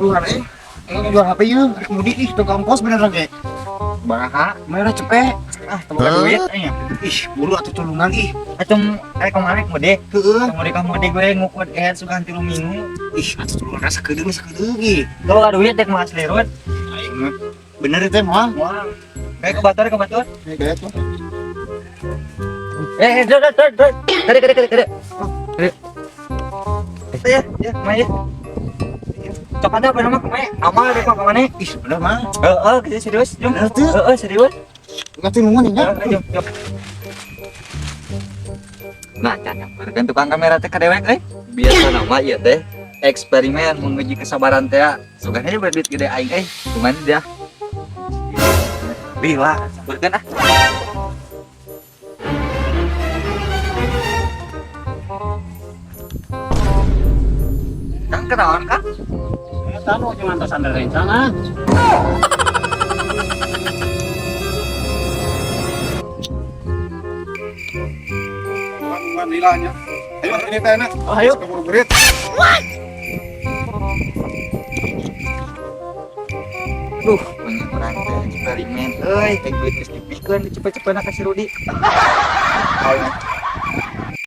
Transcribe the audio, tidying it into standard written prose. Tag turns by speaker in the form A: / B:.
A: Tulungan eh. Ini jual HP yeuh, rek mudik ih teu ongkos beneran ge.
B: Baraha?
A: Merah cepet.
B: Ah, teu boga duit nya.
A: Ih, buru atuh tulungan ih.
B: Atuh rek kemana mudik?
A: Heeh.
B: Mudik ka mudik gue ngukur eh sugan 3 minggu.
A: Ih, atuh tulungan sakedeung sakedeung ih.
B: Teu boga duit dek mah selirut.
A: Aing mah. Bener teh moal.
B: Moal. Kayak ke batur ke batur.
A: Kayak tuh.
B: Eh, dek dek dek dek. Kade kade kade kade. Kade. Ya, ya, kemana ya? Cok ada apa nama kemana? Amal deh kok kemana?
A: Ih, bener mah.
B: Heeh, gitu serius, jom.
A: Bener tuh.
B: Heeh, serius.
A: Enggak tulungan nya.
B: Heeh, jom, jom. Nah, can nyamperkeun tukang kamera teh ka dewek euy. Biasa nama ieu teh eksperimen menguji kesabaran teh. Sugana dia duit gede aing euy. Cuman dia. Lila, samperkeun ah. Kang kenaon Kang?
C: Eta nu cuma tos ada rencana.
A: Lilanya. Ayo ini teh enak.
B: Oh, ayo.
A: Keburu berit.
B: Duh, banyak orang teh eksperimen euy, teh duit geus dipikeun cepet-cepet ka si Rudi.